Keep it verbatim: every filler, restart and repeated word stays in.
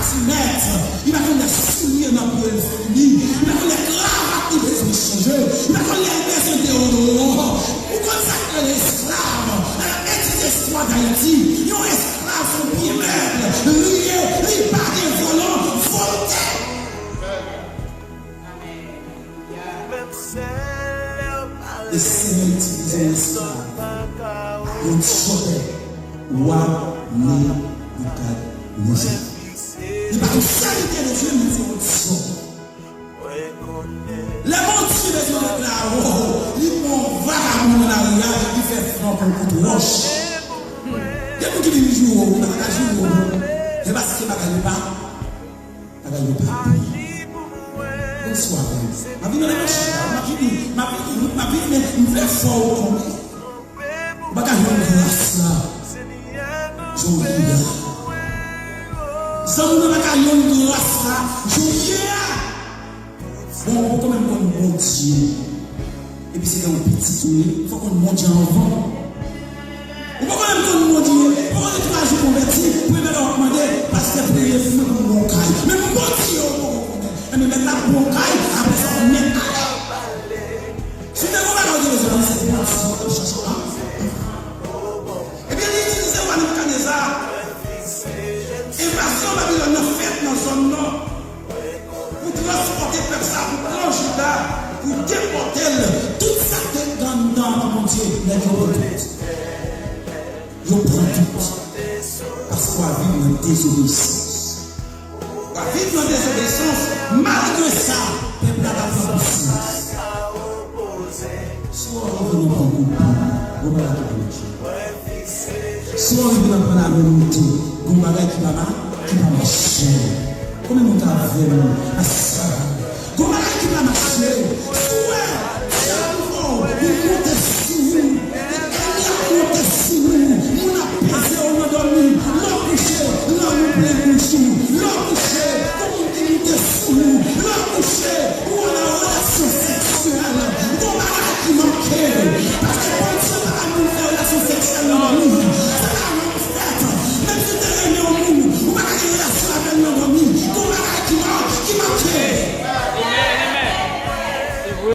santimèt. Li pa konn lè soulye nan pye l fini. Li pa konn lè kravat li bezwen chanje. Li pa konn lè l bezwen deodoran. Ou konn sa k rele esklav? Nan etid istwa Dayiti, yon esklav se yon pye mèb li ye, li pa gen volon, volonte. E Senyè itilize yon esklav, yon dyòtè, wa Nebikadneza. Li pa t yon sèvitè de Dye, men se yon dyòtè. Lè Bondye bezwen regle a, oh, li pran yon vagabon nan lari a, li fè flanke l kont wòch. Gen moun ki vin joure w, yo pa ta ka joure w, non. Se paske bagay yo pa Bagay yo pa bon. Bonswa, frè. M ap vin nan levanjil la, m ap vini, m ap vini, m ap vini, men m vle fè w konnen. Ou pa ka jwenn gras la jan w ye a. Zanmi m nan pa ka jwenn gras la jan w ye a. Bon, ou poko menm konn Bondye. Epi se lè w pitit ou ye, fò w konn Bondye anvan. Ou poko menm konn Bondye, ou poko gen twa jou konvèti, premye lè w ap mande, pastè, priye pou mwen pou m gon kay. Men Bondye ou poko konnen. Enben, mèt la pou w gon kay, apre sa w mèt ale. Si w te gon bagay ou te bezwen, se pou w ap chache la. Ebyen, li itilize wa Nebikadneza. Envazyon Babilòn nan fèt nan zòn nan. Pou transpòte pèp sa, pou pran Jida, pou depòte l. Tout sa k te anndan pou Bondye, nèg yo pran tout. Yo pran tout. Paske w ap viv nan dezobeyisans. W ap viv nan dezobeyisans, malgre sa, pèp la t ap pran konsyans. Si w rive nan pran kout pye, bon bagay ki pou mache. Si w rive nan pran lamen moute, gon bagay ki pa ma-, ki pa mache. Konbyen moun ka avè m nan sa? Gon bagay ki pa mache.